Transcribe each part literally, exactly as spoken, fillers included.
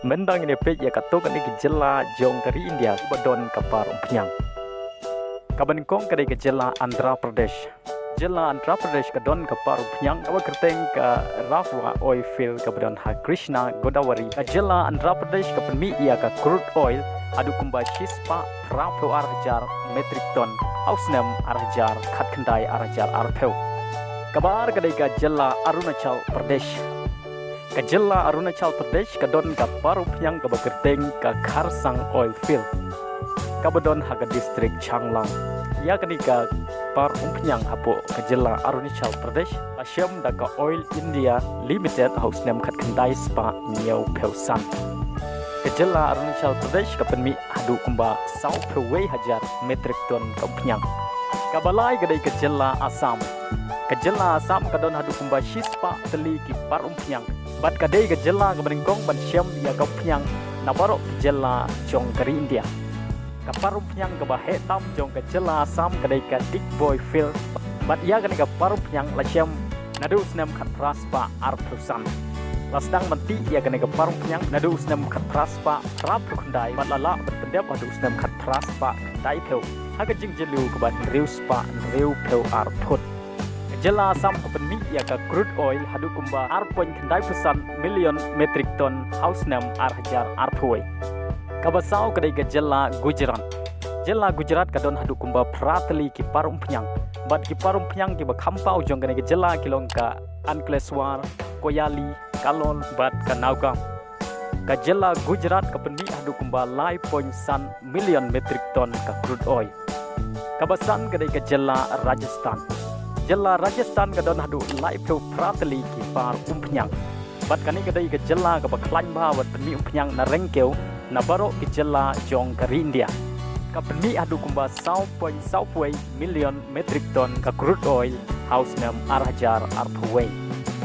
Mynta ngin ïa peit ïa katto katne ki jylla jong ka ri India ba don ka par umphniang. Kaba nyngkong ka dei ka jylla Andhra Pradesh. Jylla Andhra Pradesh ka don ka par umphniang kaba kyrteng ka Rafwa Oil Field kaba don ha Krishna Godavari. Ka jylla Andhra Pradesh ka pynmih ïa ka crude oil haduh kumba shispah phra phew ar hajar metric ton ha u snem ar hajar khatkhyndai ar hajar arphew. Kaba ar ka dei ka jylla Arunachal Pradesh. Ka jylla Arunachal Pradesh ka don ka par umphniang kaba kyrteng ka Kharsang Oil Field kaba don ha ka district Changlang. Ïa kane ka par umphniang hapoh ka jylla Arunachal Pradesh la shem da ka Oil India Limited ha u snem khatkhyndai spah hynñiew phew san. Ka jylla Arunachal Pradesh ka pynmih haduh kumba saw phew wei hajar metric ton ka umphniang. Kaba lai ka dei ka jylla Assam. Ka jylla Assam ka don haduh kumba shispah tylli ki par umphniang. Bad ka dei ka jylla kaba nyngkong ban shem ïa ka umphniang na baroh ki jylla jong ka ri India. Ka par umphniang kaba heh tam jong ka jylla Assam ka dei ka Digboi Field. Bad ïa kane ka par umphniang la shem naduh u snem khatphra spah arphew san. La sdang ban tih ïa kane ka par umphniang naduh u snem khatphra spah phra phew khyndai bad la lah ban pyndep haduh u snem khatphra spah khyndai phew ha ka jingjylliew kaba hynriew spah hynriew phew ar phut. Ka jylla Assam ka pynmih ïa ka crude oil haduh kumba ar point khyndai phew san million metric ton ha u snem ar hajar arphew wei. Kaba saw ka dei ka jylla Gujarat. Jylla Gujarat ka don haduh kumba phra tylli ki par umphniang. Bad ki par umphniang kiba kham paw jong kane ka jylla ki long ka Ankleshwar, Koyali, Kalol bad ka Nagaon. Ka jylla Gujarat ka pynmih haduh kumba lai point san million metric ton ka crude oil. Kaba san ka dei ka jylla Rajasthan. Jylla Rajasthan ka don haduh lai phew phra tylli ki par umphniang. Bad kane ka dei ka jylla kaba khlaiñ bha ban pynmih umphniang na ryngkew na baroh ki jylla jong ka ri India. Ka pynmih haduh kumba saw point saw phew wei million metric ton ka crude oil ha u snem ar hajar arphew wei.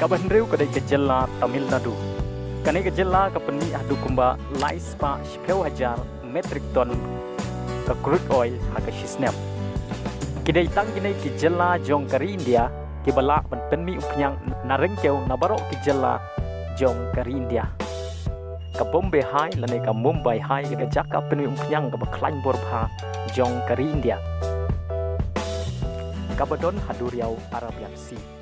Kaba hynriew ka dei ka jylla Tamil Nadu. Kane ka jylla ka pynmih haduh kumba lai spah shiphew hajar metric ton ka crude oil ha ka shi snem. Ki dei tang kine ki jylla jong ka ri India kiba lah ban pynmih umphniang na ryngkew na baroh ki jylla jong ka ri India. Ka Bombay High lane ka Mumbai High ka jaka pynmih umphniang kaba khlaiñ bor bha jong ka ri India, kaba don ha duriaw Arabian Sea.